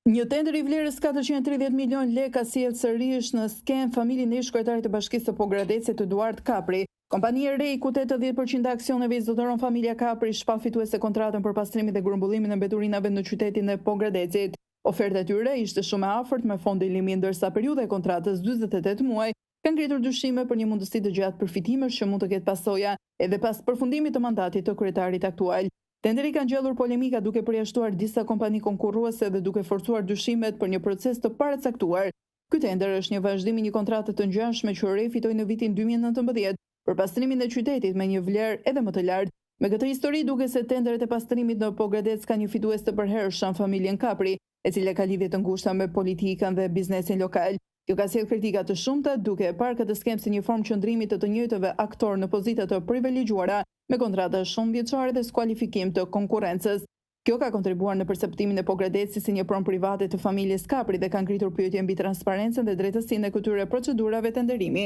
Një tender i vlerës 430 milionë lekë ka sjellë sërish në skenë familjen e ish-kryetarit të Bashkisë së Pogradecit, Eduard Kapri. Kompania e re, ku 80% e aksioneve i zotëron familja Kapri, shpall fituese kontratën për pastrimin dhe grumbullimin e mbeturinave në qytetin e Pogradecit. Oferta e tyre ishte shumë e afërt me fondin limit, ndërsa periudha e kontratës 48 muaj ka ngritur dyshime për një mundësi të gjatë përfitimesh që mund të ketë pasoja edhe pas përfundimit të mandatit të kryetarit aktual. Tenderi ka ngjallur polemika duke përjashtuar disa kompani konkurruese dhe duke forcuar dyshimet për një proces të paracaktuar. Ky tender është një vazhdim i një kontrate të ngjashme që Re fitoi në vitin 2019 për pastrimin e qytetit me një vlerë edhe më të lartë. Me këtë histori duket se tenderet e pastrimit në Pogradec ka një fitues të përhershëm, familjen Kapri, e cila ka lidhje të ngushta me politikën dhe biznesin lokal. Kjo ka sjellë kritika të shumta, duke e parë këtë skemë si një formë qëndrimi të të njëjtëve aktorë në pozita të privilegjuara me kontrata shumëvjeçare dhe skualifikim të konkurrencës. Kjo ka kontribuar në perceptimin e Pogradecit si një pronë private të familjes Kapri dhe ka ngritur pyetje mbi transparencën dhe drejtësinë e këtyre procedurave tenderimi.